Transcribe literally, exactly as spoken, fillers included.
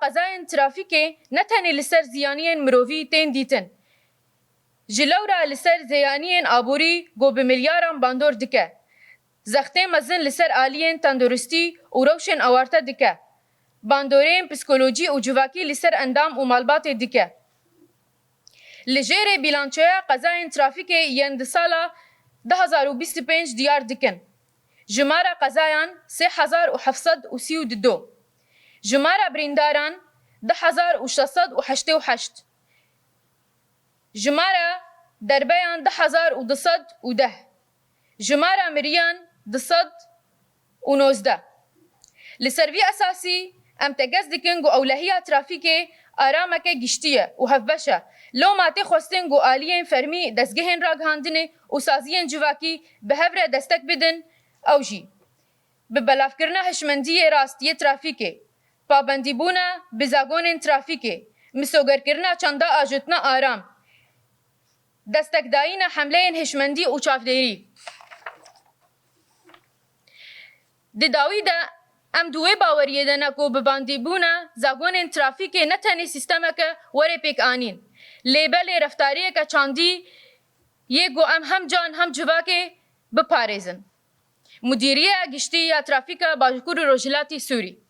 Qezayên trafîkê ne tenê li ser ziyaniyên mirovî tên dîtin. Ji lewra li ser ziyaniyên aborî ku bi milyaran bandor dike. Zextê mezin li ser aliyên tenduristî û rewşên awarte dike. Bandorên psîkolojî û civakî li ser endam û malbatê dike. Li jêrê bîlançoya qezayên trafîkê yên di sala du hazar û bîst û pênc diyar dikin. Jimara qezayan sê hezar û heft sed û sî û du. Jimara birîndaran du hezar û şeş sed û heştê û heşt. Jimara derbeyan du hezar û du sed û deh. Jimara miriyan du sed û nozdeh. Li ser vî esasî em tekez dikin ku ewlehiya trafîkê arameke giştî ye û hevbeş e. Loma tê xwestin ku aliyên fermî, dezgehên ragihandinê û saziyên civakî bi hev re destek bidin, ew jî bi belavkirina hişmendiyê rast yê trafîkê, pabendîbûna bi zagonên trafîkê, misogerkirina çanda ajotina aram, destekdayîna hemleyên hişmendî û çavdêrî. Di dawî de em di wê baweriyê de ne ku bi bandîbûna zagonên trafîkê ne tenê sîstemeke were pêkanîn, lê belê reftariyeke çandî yê ku em hem can hem civakê biparêzin. Mudîriya Giştî ya Trafîka Bakur û Rojhilatî Sûrî.